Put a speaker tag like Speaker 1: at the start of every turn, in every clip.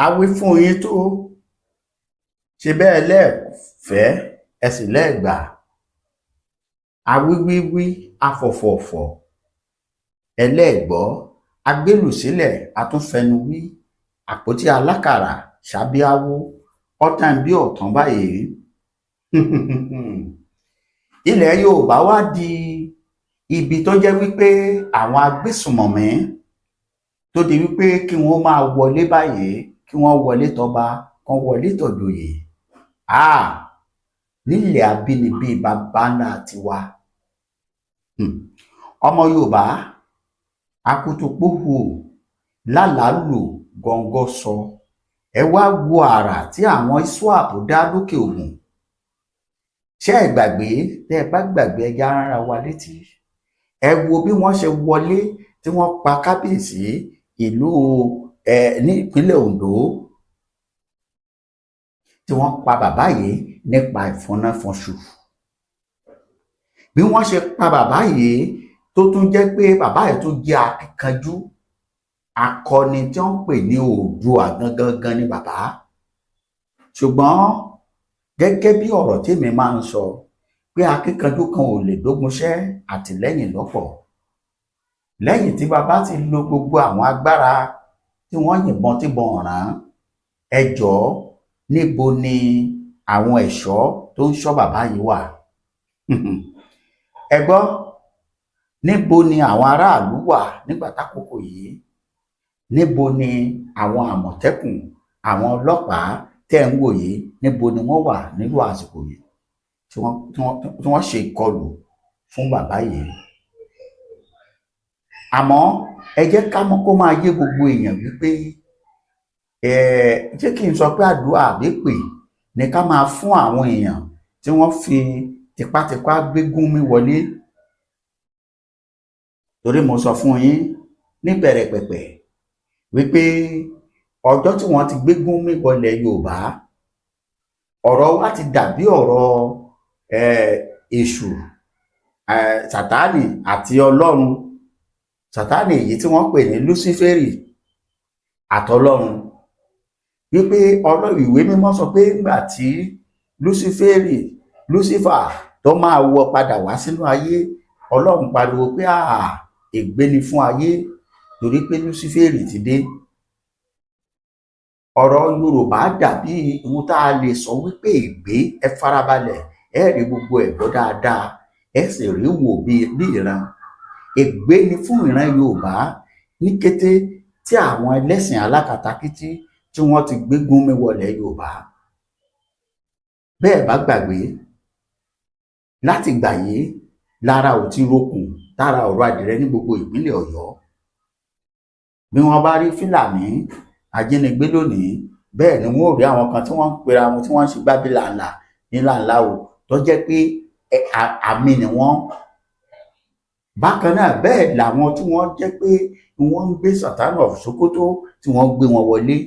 Speaker 1: A wí fún yín tó, ṣe bẹ́ẹ̀ lẹ ò fẹ́, ẹ sì lẹ ò gbà. A wí wí wí, a fọ̀ fọ̀ fọ̀, ẹ lẹ́ ẹ̀ gbọ́. A gbélù sílẹ̀, a tún fẹnu wí. Àpótí alákàrà ṣàbíàwó ọ̀tàn bí ọ̀tàn báyìí. Ilẹ̀ Yorùbá wá di ibi tó jẹ́ wípé àwọn agbésùnmọ̀mí tó di wípé kí wọ́n máa wọlé báyìí, kí wọ́n wọlé tọba, kán wọlé tọ̀jòyè nílẹ̀ abínibí baba ńlá tiwa. Ọmọ Yorùbá akutupohù lálàálù gọ́ngọ́ sọ. Ẹ wá wo àrà tí àwọn ISWAP dá lókè Ògùn. Ṣé ẹ gbàgbé? Tẹ́ ẹ bá gbàgbé, ẹ já ránra wa létí. Ẹ wo bí wọ́n ṣe wọlé tí wọ́n pa kábíyèsí ìlú ẹ ní ìpínlẹ̀ Ondo, tí wọ́n pa bàbá yìí nípa ìfọnáfọnṣu. Bí wọ́n ṣe pa bàbá yìí, tó tún jẹ́ pé bàbá yìí tún jẹ́ akíkanjú akọni tí wọ́n ń pè ní Oòduà gangan gan ni bàbá. Ṣùgbọ́n gẹ́gẹ́ bí ọ̀rọ̀ tèmi máa ń sọ pé akíkanjú kan ò lè dógunṣẹ́, àtìlẹ́yìn lọ́pọ̀. Lẹ́yìn tí bàbá ti lo gbogbo àwọn agbára tí wọ́n yìnbọn tíbọn ọ̀ràn, ẹ jọ̀ọ́, níbo ni àwọn ẹ̀ṣọ́ tó ń ṣọ́ bàbá yìí wà? Ẹ gbọ́, níbo ni àwọn aráàlú wà nígbà tákòókò yìí? Níbo ni àwọn Àmọ̀tẹ́kùn, àwọn ọlọ́pàá tẹ́ ń wò yìí, níbo ni wọ́n wà nírú àsìkò yìí tí wọ́n ṣe ìkọlù fún bàbá yìí? Àmọ́ ẹ jẹ́ ká mọ̀, kó máa yé gbogbo èèyàn wípé ṣé kí n sọ pé àdúrà àbí èpè ni ká máa fún àwọn èèyàn tí wọ́n fi tipátipá gbé Gúnmi wọlé? Torí mo sọ fún yín níbẹ̀rẹ̀ pẹ̀pẹ̀ wípé ọjọ́ tí wọ́n ti gbé Gúnmi wọlé Yorùbá, ọ̀rọ̀ wa ti dàbí ọ̀rọ̀ Èṣù, Sátánì àti Ọlọ́run. Sátánì èyí tí wọ́n pè ní Lúsíférì àtọlọ́run, wípé Ọlọ́run, ìwé mímọ́ sọ pé nígbà tí Lúsíférì, Lúsífà tó máa wọ padà wá sínú ayé, Ọlọ́run pariwo pé, "Àà, ègbé ni fún ayé, torí pé Lúsíférì ti dé." Ọ̀rọ̀ Yorùbá dàbí ohun tá a lè sọ wípé ègbé. Ẹ farabalẹ̀, ẹ rí gbogbo ẹ̀ gbọ́ dáadáa, ẹ sì rí wò bí ìran. Ègbé ni fún ìran Yorùbá ní kété tí àwọn ẹlẹ́sìn alákatakítí tí wọ́n ti gbé Gúnmi wọlé Yorùbá. Bẹ́ẹ̀ bá gbàgbé, láti ìgbà yìí lára ò ti rokùn tára ọ̀rọ̀ adìrẹ ní gbogbo ìpínlẹ̀ Ọ̀yọ́. Bí wọ́n bá rí Fúlàní ajínigbé lónìí, bẹ́ẹ̀ ni wọ́n ò rí àwọn kan tí wọ́n ń pera wọn, tí wọ́n ń ṣe gbábílàńlà ńláńlá o, tó jẹ́ pé àmì ni wọ́n. Bákan náà, bẹ́ẹ̀ làwọn tí wọ́n jẹ́ pé wọ́n ń gbé Sultan of Sokoto, tí wọ́n gbé wọn wọlé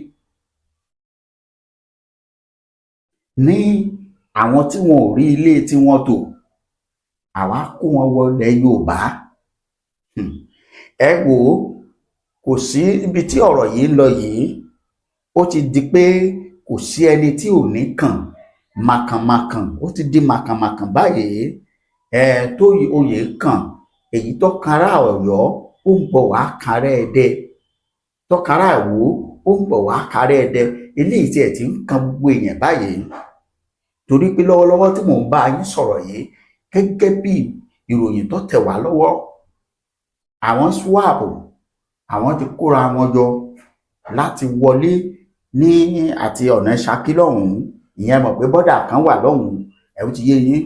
Speaker 1: ní àwọn tí wọn ò rí ilé tí wọ́n tò, àwa kó wọn wọlé Yorùbá. Ẹ wò ó, kò sí ibi tí ọ̀rọ̀ yìí ń lọ yìí. Ó ti di pé kò sí ẹni tí ò ní kàn màkànmàkàn. Ó ti di màkànmàkàn báyìí. Ẹ tó oyè kàn, èyí tó kanra Ọ̀yọ́, ó ń bọ̀ wá kanra Ẹdẹ, tó kanra Ìwó, ó ń bọ̀ wá kanra Ẹdẹ. Eléyìí tí ẹ ti ń kan gbogbo èèyàn báyìí, torí pé lọ́wọ́lọ́wọ́ tí mò ń bá yín sọ̀rọ̀ yìí, gẹ́gẹ́ bí ìròyìn tó tẹ̀ wá lọ́wọ́, àwọn ISWAP, àwọn ti kóra wọn jọ láti wọlé ní àti ọ̀nà Ṣakí lọ́hùn-ún. Ìyẹn mọ̀ pé border kan wà lọ́hùn-ún, ẹ̀ ó ti yé yín.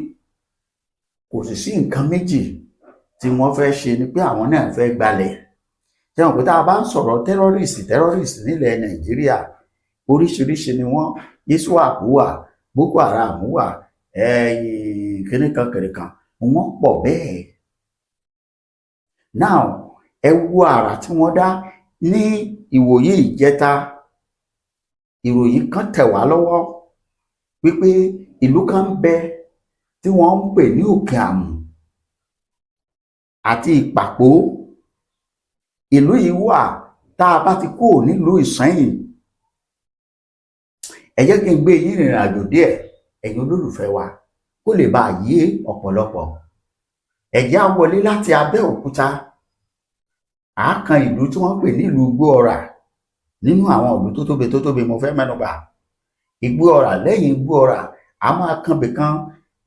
Speaker 1: Kò sì sí nǹkan méjì tí wọ́n fẹ́ ṣe ni pé àwọn náà fẹ́ gbalẹ̀. Ṣé wọn pé tá a bá ń sọ̀rọ̀ terrorist, terrorist nílẹ̀ Nàìjíríà, oríṣiríṣi ni wọ́n. ISWAP wà, Boko Haram wà, kìnìkan kìnìkan, wọ́n pọ̀ bẹ́ẹ̀. Now, ẹ wo àrà tí wọ́n dá ní ìwòyí ìjẹta. Ìròyìn kan tẹ̀ wá lọ́wọ́ wípé ìlú kan ń bẹ tí wọ́n ń pè ní Òkè Àmù àti Ìpàpó. Ìlú yìí wà tá a bá ti kúrò nílùú Ìsẹ́yìn. Ẹ jẹ́ kí n gbé yín rìnrìn àjò díẹ̀, ẹ̀yin olólùfẹ́ wa, kó lè bá a yé ọ̀pọ̀lọpọ̀. Ẹ jẹ́ á wọlé láti Abẹ́òkúta, àákan ìlú tí wọ́n pè ní ìlú Igbóọrà. Nínú àwọn ìlú tó tóbi tó tóbi mo fẹ́ mẹ́nubà Igbóọrà. Lẹ́yìn Igbóọrà, a máa kan bìkan,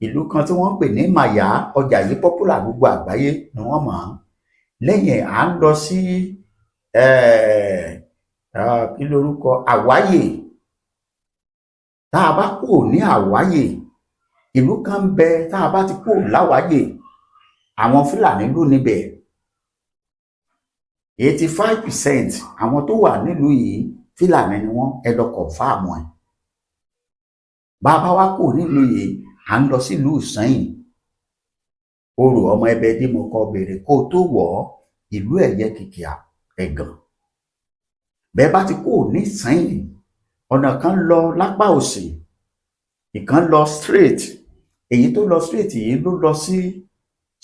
Speaker 1: ìlú kan tí wọ́n pè ní Màyá. Ọjà yìí popular, gbogbo àgbáyé ni wọ́n mọ̀ ọ́n. Lẹ́yìn, à ń lọ sí kí lorúkọ, Àwáyè. Tá a bá kúrò ní Àwáyè, ìlú kan ń bẹ. Tá a bá ti kúrò láwáyè, àwọn Fúlàní ló níbẹ̀. 85% àwọn tó wà nílùú yìí, Fúlàní ni wọ́n. Ẹ lọ confirm ẹ̀. Bá a bá wá kúrò nílùú yìí, à ń lọ sílùú Ìsẹ́yìn. Orò ọmọ ẹbẹ dímọkọ béèrè kó o tó wọ̀ ọ́, ìlú Ẹ̀yẹ kìkì ẹ̀gàn. Bẹ́ẹ̀ bá ti kúrò ní Ìsẹ́yìn, ọ̀nà kan lọ lápá òsì, ìkan lọ straight. Èyí tó lọ straight yìí ló lọ sí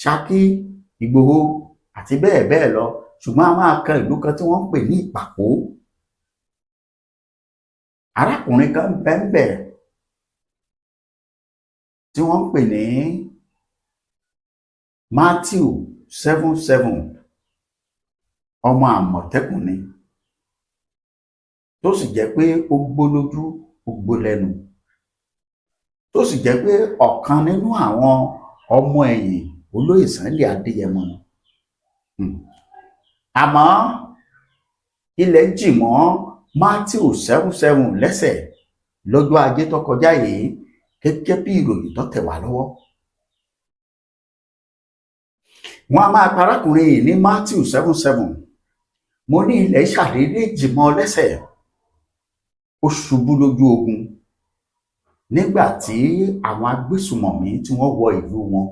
Speaker 1: Ṣakí, Ìgbòho àti bẹ́ẹ̀ bẹ́ẹ̀ lọ. Ṣùgbọ́n a máa kan ìlú kan tí wọ́n ń pè ní Ìpàpó. Arákùnrin kan bẹ́ẹ̀ tí wọ́n ń pè ní Matthew 77, ọmọ Àmọ̀tẹ́kùn ni, tó sì jẹ́ pé ó gbó lójú, ó gbó lẹ́nu, tó sì jẹ́ pé ọ̀kan nínú àwọn ọmọ ẹ̀yìn olóyè Sunday Adéyẹmọ ni. Àmọ́ ilẹ̀ jì mọ́ Matthew 77 lẹ́sẹ̀ lọ́jọ́ Ajé tó kọjá yìí, gẹ́gẹ́ bí ìròyìn tó tẹ̀ wá lọ́wọ́. Wọ́n á máa parákùnrin yìí ní Matthew 77. Mo ní ilẹ̀ ṣàdédé jì mọ́ lẹ́sẹ̀, ó ṣubú lójú ogun nígbà tí àwọn agbésùmọ̀mí tí wọ́n wọ ìlú wọn.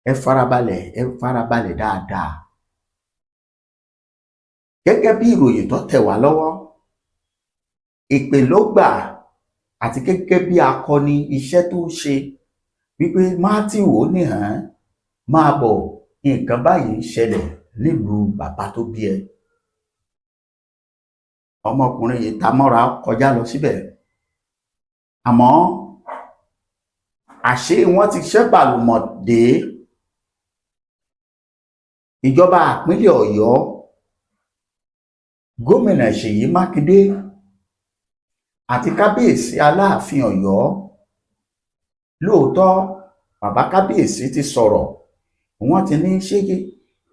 Speaker 1: Ẹ farabalẹ̀, ẹ farabalẹ̀ dáadáa. Gẹ́gẹ́ bí ìròyìn tó tẹ̀ wá lọ́wọ́, ìpè ló gbà àti gẹ́gẹ́ bí akọni iṣẹ́ tó ṣe wípé Matthew ó ní hàn máa bọ̀, nǹkan báyìí ń ṣẹlẹ̀ nílùú bàbá tó bí ẹ. Ọmọkùnrin yìí ta mọ́ra kọjá lọ síbẹ̀, àmọ́ àṣé wọ́n ti ṣẹ́ bàlùmọ̀ dé. Ìjọba ìpínlẹ̀ Ọ̀yọ́, gómìnà Ṣèyí Mákindé àti kábíyèsí Aláàfin Ọ̀yọ́, lóòótọ́ bàbá kábíyèsí ti sọ̀rọ̀, wọ́n ti ní ṣé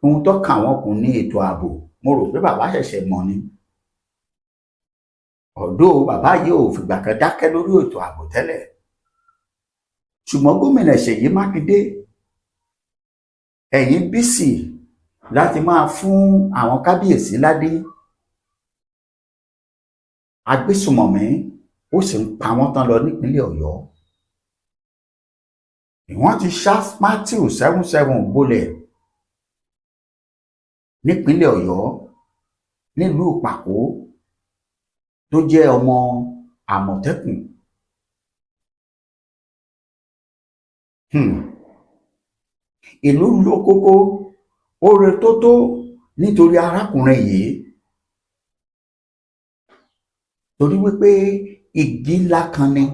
Speaker 1: ohun tó kàn wọ́n kù ní ètò ààbò. Mo rò pé bàbá ṣẹ̀ṣẹ̀ mọ̀ ni ọ̀dọ́. Bàbá yìí ò fìgbà kan dákẹ́ lórí ètò ààbò tẹ́lẹ̀. Ṣùgbọ́n gómìnà Ṣèyí Mákindé, ẹ̀yin busy láti máa fún àwọn kábíyèsí ládé, agbésùmọ̀mí ó sì ń pa wọ́n tán lọ nípínlẹ̀ Ọ̀yọ́. Wọ́n ti ṣá Matthew 77 bolẹ̀ nípínlẹ̀ Ọ̀yọ́, nílùú Ìpàkó, tó jẹ́ ọmọ Àmọ̀tẹ́kùn. Ìlú ló kókó oore tó tó nítorí arákùnrin yìí, torí wípé igi ńlá kan ni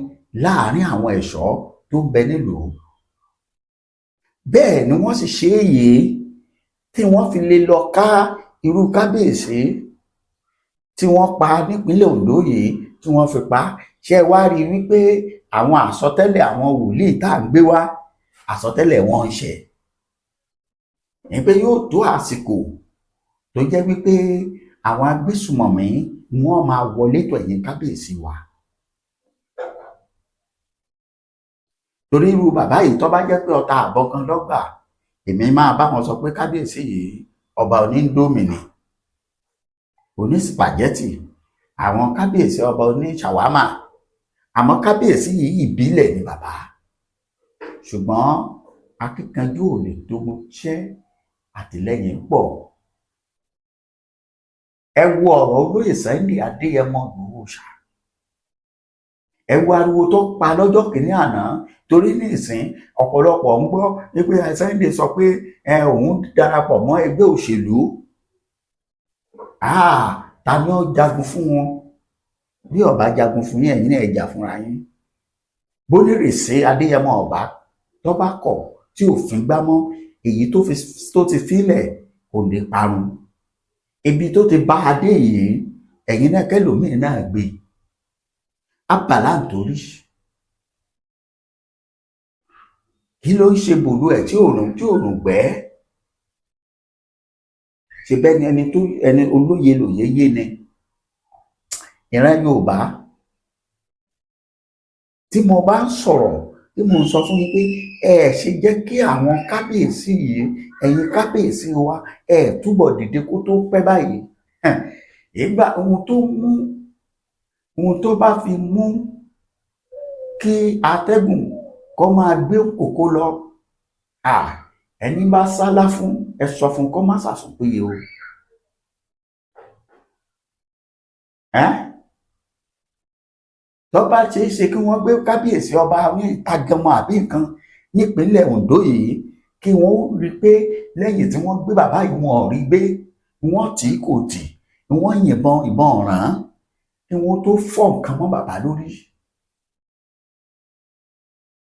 Speaker 1: láàrin àwọn ẹ̀ṣọ́ tó ń bẹ nílùú. Bẹ́ẹ̀ ni wọ́n sì ṣe é yìí tí wọ́n fi lè lọ ká irú kábíyèsí tí wọ́n pa nípínlẹ̀ Ondo yìí tí wọ́n fi pa. Ṣé wá rí i wípé àwọn àsọtẹ́lẹ̀ àwọn wòlíì tá à ń gbé wá, àsọtẹ́lẹ̀ wọn ń ṣẹ ní pé yóò tó àsìkò tó jẹ́ wípé àwọn agbésùmọ̀mí wọ́n máa wọlé tọ̀ ẹ̀yìn kábíyèsí wa. Torí irú bàbá yìí, tó bá jẹ́ pé ọta àbọ̀ kan lọ́gbà, èmi máa bá wọn sọ pé kábíyèsí yìí, ọba oníndómì ni, oní spaghetti, àwọn kábíyèsí ọba oní ṣàwámà. Àmọ́ kábíyèsí yìí, ìbílẹ̀ ni bàbá. Ṣùgbọ́n akíkanjú ò lè dogun ṣẹ́, àtìlẹ́yìn pọ̀. Ẹ wo ọ̀rọ̀ olóyè Sunday Adéyẹmọ Ìgbòho ṣá, ẹ wo ariwo tó pa lọ́jọ́ kìíní àná. Torí ní ìsín, ọ̀pọ̀lọpọ̀ ń gbọ́ wípé Sunday sọ pé òun darapọ̀ mọ́ ẹgbẹ́ òṣèlú. Ta ni ó jagun fún wọn? Bí ọba jagun fún yín, ẹ̀yin náà ẹ jà fúnra yín. Bónírèsé Adéyẹmọ ọba tó bá kọ̀ tí òfin gbá mọ́ èyí tó ti fílẹ̀, kò ní parun. Ibi tó ti bá adé yìí, ẹ̀yin náà kẹlòmíín náà gbé abàlá nítorí kí ló ń ṣe bòlú ẹ̀ tí òrùn gbẹ́ ṣe bẹ́ẹ̀ ni. Ẹni tó ẹni olóye lòye yé ni. Ìran Yorùbá tí mo bá ń sọ̀rọ̀, tí mo ń sọ fún yín pé ẹ ṣe jẹ́ kí àwọn kábíyèsí yìí, ẹ̀yin kábíyèsí wa, ẹ túbọ̀ dìde kó tó pẹ́ báyìí. Ìgbà ohun tó mú, ohun tó bá fi mú kí atẹ́gùn kó máa gbé kòkó lọ, ẹni bá sálá fún, ẹ sọ fún kó má sàsùn péye o. Tó bá ṣe é ṣe kí wọ́n gbé kábíyèsí ọba ní Ìtàgẹmọ àbí nǹkan nípínlẹ̀ Ondo yìí, kí wọ́n rí i pé lẹ́yìn tí wọ́n gbé bàbá yìí, wọn ò rí gbé, wọ́n tì í kò tì, wọ́n yìnbọn, ìbọn ọ̀ràn, kí wọ́n tó fọ́ nǹkan mọ́ bàbá lórí.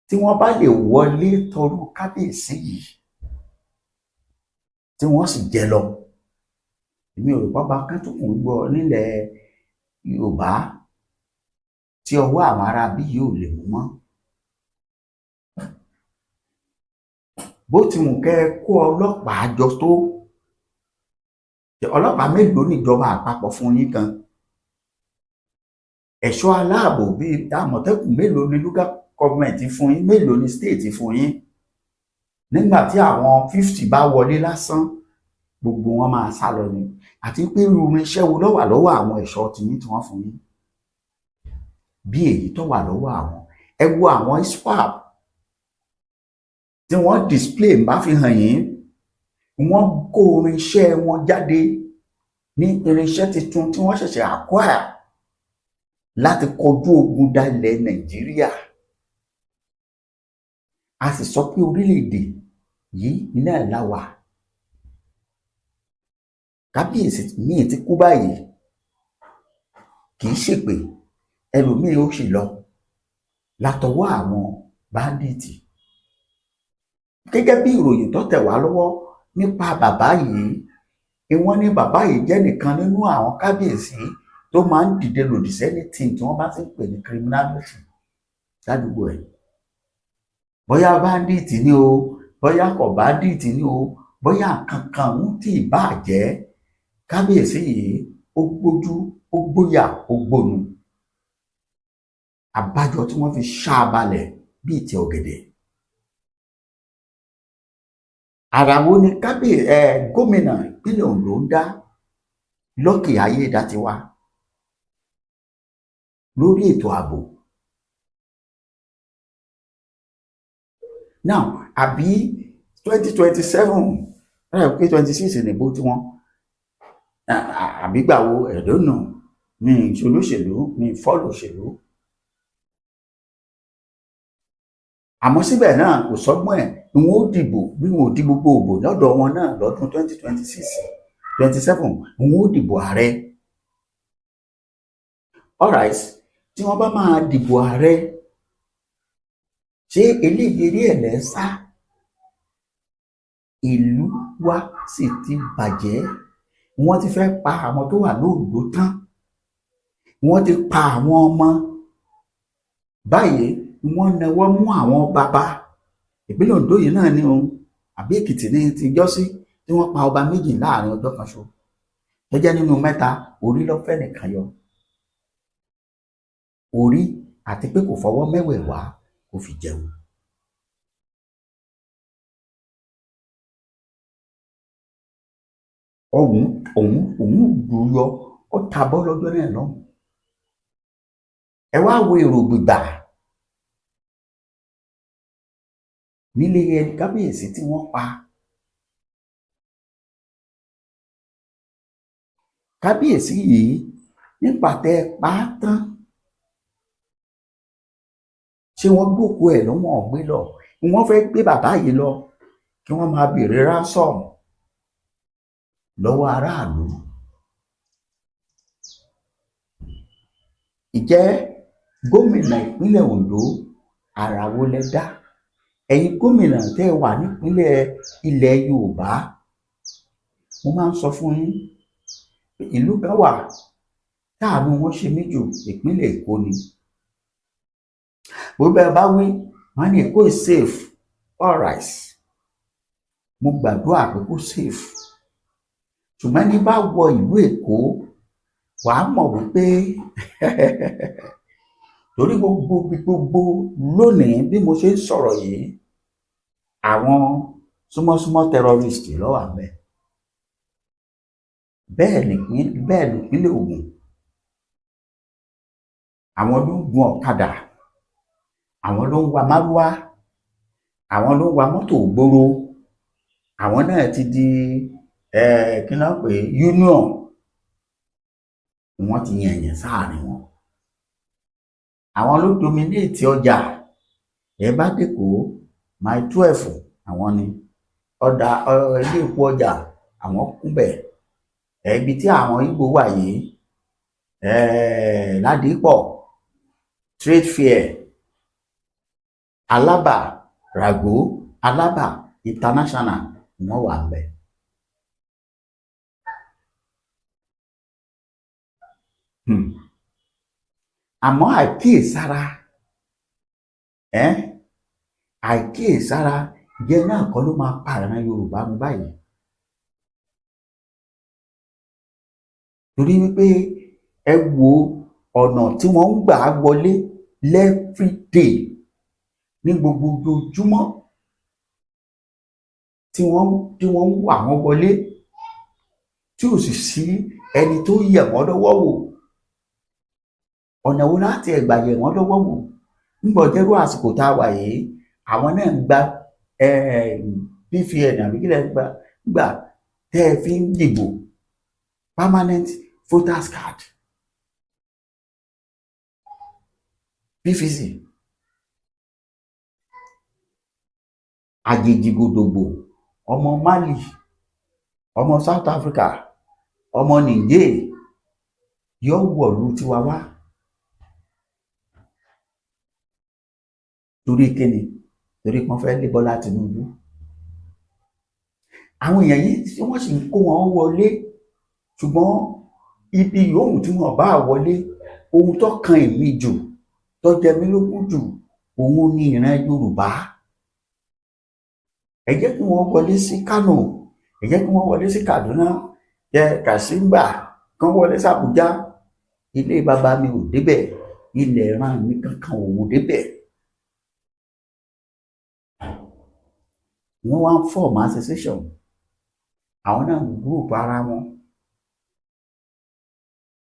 Speaker 1: Tí wọ́n bá lè wọlé tọrú kábíyèsí yìí, tí wọ́n sì jẹ lọ, èmi ò rò pé ọba kan tó kùn gbọ́ nílẹ̀ Yorùbá tí ọwọ́ àwọn ará bí yìí ò lè mú mọ́. Bó ti wù kẹ́ ẹ kó ọlọ́pàá jọ tó, ọlọ́pàá mélòó níjọba àpapọ̀ fún yín gan? Ẹ̀ṣọ́ aláàbò bíi Àmọ̀tẹ́kùn mélòó ni local government fún yín? Mélòó ni state fún yín? Nígbà tí àwọn 50 bá wọlé lásán, gbogbo wọn máa sá lọ ni. Àti pé irú irinṣẹ́ wo ló wà lọ́wọ́ àwọn ẹ̀ṣọ́ tiyín tí wọ́n fún yín bí èyí tó wà lọ́wọ́ àwọn? Ẹ wo àwọn ISWAP tí wọ́n display bá fi hàn yín, wọ́n kó irinṣẹ́ wọn jáde ní irinṣẹ́ tuntun tí wọ́n ṣẹ̀ṣẹ̀ acquire láti kọjú ogun dalẹ̀ Nàìjíríà. A sì sọ pé orílẹ̀-èdè yìí iná ẹ̀ la wà. Kábíyèsí míì ti kú báyìí, kì í ṣèpè, ẹlòmíì ó sì lọ látọwọ́ àwọn bandit. Gẹ́gẹ́ bí ìròyìn tó tẹ̀ wá lọ́wọ́ nípa bàbá yìí, wọ́n ní bàbá yìí jẹ́ nìkan nínú àwọn kábíyèsí tó máa ń dìde lòdì sí anything tí wọ́n bá ti ń pè ní criminality ládùúgbò ẹ̀. Bóyá bandit ni o, bóyá kò bandit ni o, bóyá nǹkan kan ń tì í bá jẹ́, kábíyèsí yìí ó gbójú, ó gbóyà, ó gbónu. Àbájọ tí wọ́n fi ṣá a balẹ̀ bíi ìtì ọ̀gẹ̀dẹ̀. Àrà wo ni kábíyè ẹ gómìnà ìpínlẹ̀ Ondo ń dá Lucky Ayédàtiwá lórí ètò ààbò now? Àbí 2027 ẹ pé 26 nìbò tí wọ́n àbígbà wo ẹ̀dọ́nà mi ìṣolóṣèlú mi fọ́ọ̀lù òṣèlú. Àmọ́ síbẹ̀ náà, kò sọ́gbọ́n ẹ̀ ni wọ́n ó dìbò. Bí wọn ò di gbogbo òbò lọ́dọ̀ wọn náà lọ́dún 2026, 27, ni wọ́n ó dìbò ààrẹ. Alright, tí wọ́n bá máa dìbò ààrẹ, ṣé eléyìí eré ẹ̀ lẹ́ ń sá? Ìlú wa sì ti bàjẹ́. Wọ́n ti fẹ́ pa àwọn tó wà lóńdó tán, wọ́n ti pa àwọn ọmọ báyìí, wọ́n nawọ́ mú àwọn bàbá. Ìpínlẹ̀ Ondo yìí náà ni òun àbí Èkìtì ní ti jọ́sí tí wọ́n pa ọba méjì láàrin ọjọ́ kan ṣo, tó jẹ́ nínú mẹ́ta, orí ló fẹ́ nìkan yọ orí, àti pé kò fọwọ́ mẹ́wẹ̀ẹ̀wá kó fi jẹun. Òun òun òun lù yọ, ó ta bọ́ lọ́jọ́ náà lọ́hùn. Ẹ wá wo èrò gbìgbà nílé kábíyèsí tí wọ́n pa. Kábíyèsí yìí, nígbà tẹ́ ẹ pa á tán, ṣé wọ́n gbókùú ẹ̀ lọ́wọ́n ọ̀gbé lọ? Wọ́n fẹ́ gbé bàbá yìí lọ kí wọ́n máa béèrè ransom lọ́wọ́ aráàlú. Ìjẹ́ gómìnà ìpínlẹ̀ Ondo, àrà wo lẹ dá? Ẹ̀yin gómìnà tẹ́ ẹ wà nípínlẹ̀ ilẹ̀ Yorùbá, mo máa ń sọ fún yín, ìlú kan wà táàánú wọn ṣe mí jù, ìpínlẹ̀ Èkó ni. Bó bẹ́ẹ̀ bá wí, wọ́n á ní Èkó is safe. All right, mo gbàdúrà pé kó safe, ṣùgbọ́n ní bá wọ ìlú Èkó, wàá mọ̀ wípé torí gbogbo gbogbo lónìí bí mo ṣe ń sọ̀rọ̀ yìí, àwọn súnmọ́súnmọ́ terrorist ló wà ńbẹ̀. Bẹ́ẹ̀ nípínlẹ̀ Ògùn, àwọn ló ń gun ọ̀kadà, àwọn ló ń wa márúwá, àwọn ló ń wa mọ́tò gbòòrò. Àwọn náà ti di kí ló ń pè é, union. Wọ́n ti yàn yàn sáàrin wọn. Àwọn ló dominate ọjà. Ẹ bá dÉkòó, Mile 12, àwọn ni ọ̀dà ilé epo ọjà, àwọn kúnbẹ̀. Ibi tí àwọn Ìgbò wà yìí, Ládìpọ̀ trade fair, Alábà Ràgó, Alábà International, wọ́n wà ńbẹ̀. Àmọ́ àìkíyèsára, àìkíyèsára jẹ́ náà kọ́ ló máa pa ìran Yorùbá run báyìí. Torí wípé ẹ wo ọ̀nà tí wọ́n ń gbà wọlé everyday, ní gbogbo ojoojúmọ́ tí wọ́n ń wà wọ́n wọlé, tí ò sì sí ẹni tó yẹ̀ wọ́n lọ́wọ́ wò. Ọ̀nà wo láti ẹ̀gbà yẹ̀ wọ́n lọ́wọ́ wò? Ńgbọ̀ jẹ́rú àsìkò tá a wà yìí, àwọn náà ń gba BVN àbí kí lẹ̀ ń gbà gbà tẹ́ ẹ fi ń dìbò, permanent voters card, PVC. Àjèjì gòdògbò, ọmọ Mali, ọmọ South Africa, ọmọ Niger yóò wọ̀lú tiwa wá. Torí kíni? Torí pé wọ́n fẹ́ lé Bọ́lá Tinubu. Àwọn èèyàn yìí tí wọ́n sì ń kó wọn wọlé, ṣùgbọ́n ibi yòówù tí wọ́n bá wọlé, ohun tó kan èmi jù, tó jẹ mí lógún jù, òun ni ìran Yorùbá. Ẹ jẹ́ kí wọ́n wọlé sí Kano, ẹ jẹ́ kí wọ́n wọlé sí Kaduna, jẹ́ Kàṣígbà, kí wọ́n wọlé sí Àbújá. Ilé bàbá mi ò débẹ̀, ilẹ̀ ìran mi kankan ò débẹ̀. Wọ́n wá ń form association, àwọn náà ń group ara wọn.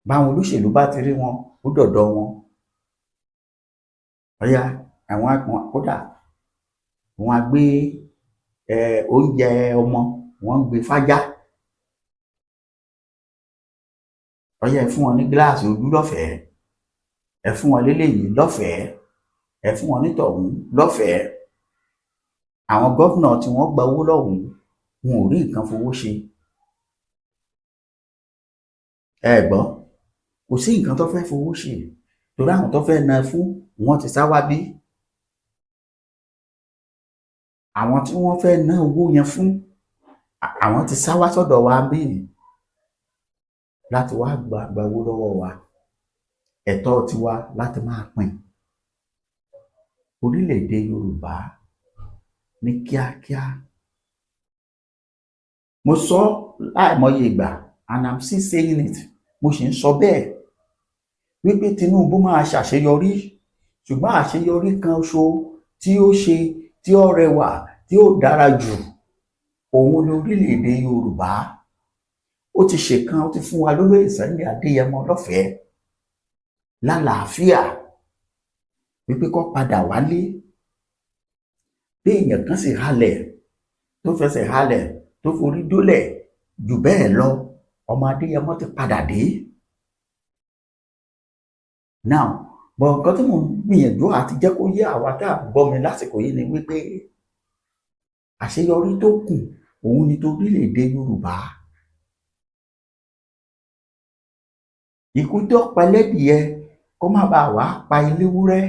Speaker 1: Báwọn olóṣèlú bá ti rí wọn, ó dọ̀dọ̀ wọn. Ọ̀yá, àwọn àpọn kódà wọ́n á gbé oúnjẹ ọmọ, wọ́n ń gbé fájá. Ọ̀yá, ẹ fún wọn ní gíláàsì ojú lọ́fẹ̀ẹ́, ẹ fún wọn léléyìí lọ́fẹ̀ẹ́, ẹ fún wọn nítọ̀hún lọ́fẹ̀ẹ́. Àwọn gómìnà tí wọ́n gba owó lọ́hùn-ún, wọn ò rí nǹkan fowó ṣe. Ẹ gbọ́, kò sí nǹkan tó fẹ́ fowó ṣe, torí àwọn tó fẹ́ na fún wọn ti sá wá bí. Àwọn tí wọ́n fẹ́ ná owó yẹn fún, àwọn ti sá wá sọ́dọ̀ wa bí láti wá gba owó lọ́wọ́ wa. Ẹ̀tọ́ tiwa láti máa pín. Orílẹ̀-èdè Yorùbá ní kíákíá. Mo sọ láìmọye ìgbà, and I'm still saying it, mo sì ń sọ bẹ́ẹ̀ wípé Tinubu máa ṣàṣeyọrí, ṣùgbọ́n àṣeyọrí kan ṣo tí ó ṣe, tí ó rẹwà, tí ó dára jù, òun ni orílẹ̀-èdè Yorùbá. Ó ti ṣèkan, ó ti fún wa lólóyè Sunday Adéyẹmọ lọ́fẹ̀ẹ́ lálàáfíà wípé kó padà wálé. Bí èèyàn kan sì halẹ̀, tó fẹsẹ̀ halẹ̀, tó forí dólẹ̀ jù bẹ́ẹ̀ lọ, ọmọ Adéyẹmọ ti padà dé. Now, but nǹkan tí mò ń gbìyànjú àti jẹ́ kó yé àwa tá à ń gbọ́ mi lásìkò yìí ni wípé àṣeyọrí tó kù, òun ni torílẹ̀-èdè Yorùbá. Ikú tó pa ẹlẹ́dìyẹ Kó má bàa wá pa eléwúrẹ́.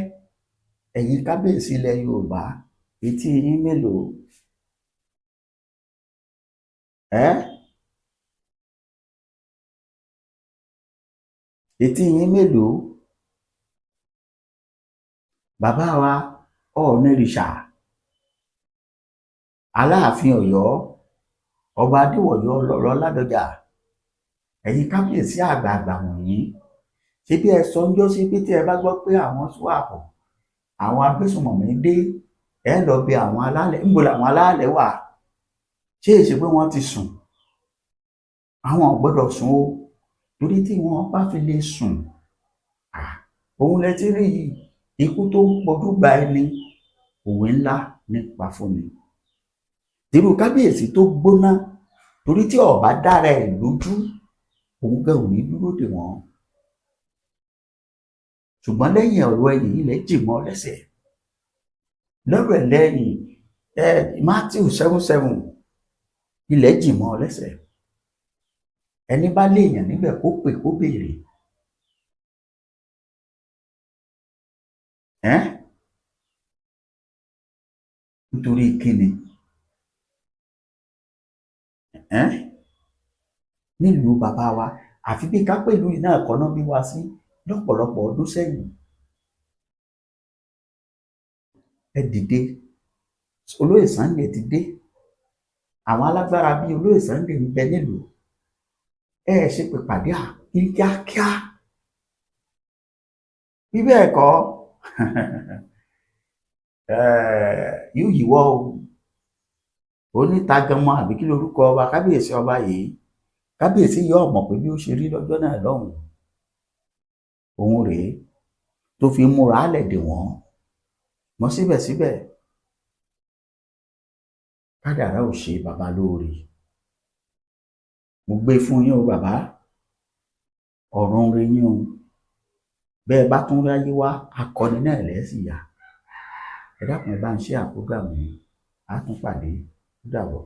Speaker 1: Ẹ̀yin kábíyèsí ilẹ̀ Yorùbá, etí yín mélòó? Ẹ́ etí yín mélòó? Bàbá wa Ọọ̀nirìṣà, Aláàfin Ọ̀yọ́, Ọba Adéwọ̀yọ́ ọlọ́rọ̀ Ládọjà, ẹ̀yin kábíyèsí àgbààgbà wọ̀nyí, ṣé bí ẹ sọ ń jọ́ sí pé tí ẹ bá gbọ́ pé àwọn SWAP, àwọn agbésùnmọ̀mí dé, ẹ lọ bí àwọn alálẹ̀. Ńbo làwọn alálẹ̀ wà? Ṣé èsì pé wọ́n ti sùn? Àwọn ò gbọ́dọ̀ sùn o, torí tí wọ́n bá fi lè sùn, òun lẹ ti rí yìí, ikú tó ń pọ̀jù gba ẹni, òwe ńlá nípa fún ni. Irú kábíyèsí tó gbóná, torí tí ọba dára ẹ̀ lójú, òun gan ò ní dúró dè wọ́n. Ṣùgbọ́n lẹ́yìn ọ̀rọ̀ ẹ̀yìn, ilẹ̀ jì mọ́ lẹ́sẹ̀. Lọ́rọ̀ ẹ̀ lẹ́yìn ẹ Matthew 7:7, ilẹ̀ jì mọ́ lẹ́sẹ̀. Ẹni bá léèyàn níbẹ̀ kó pè kó béèrè. Ẹ́ nítorí kíni? Ẹ́ nílùú bàbá wa, àfi bí ká pẹ̀lú yìí náà kọ́ná bí wá sí lọ́pọ̀lọpọ̀ ọdún sẹ́yìn. Ẹ dìde, Olóyè Sunday ti dé. Àwọn alágbára bíi Olóyè Sunday ń bẹ nílùú. Ẹ ṣe pè pàdé ní kíákíá. Bí bẹ́ẹ̀ kọ́, yóò yíwọ́ o. Onítaganmọ àbí kí lorúkọ ọba kábíyèsí ọba yìí? Kábíyèsí yóò mọ̀ pé bí ó ṣe rí lọ́jọ́ náà lọ́hùn-ún, òun rèé tó fi múra lẹ̀ dè wọ́n. Mọ́ síbẹ̀síbẹ̀, kádàrá ò ṣe bàbá lóore. Mo gbé fún yín o bàbá, ọ̀run re yín o. Bẹ́ẹ̀ bá tún ráyé wá, akọni náà lẹ́sìn yá. Ẹ dákun, ẹ bá ń share program yìí, á tún pàdé. Ó dàbọ̀.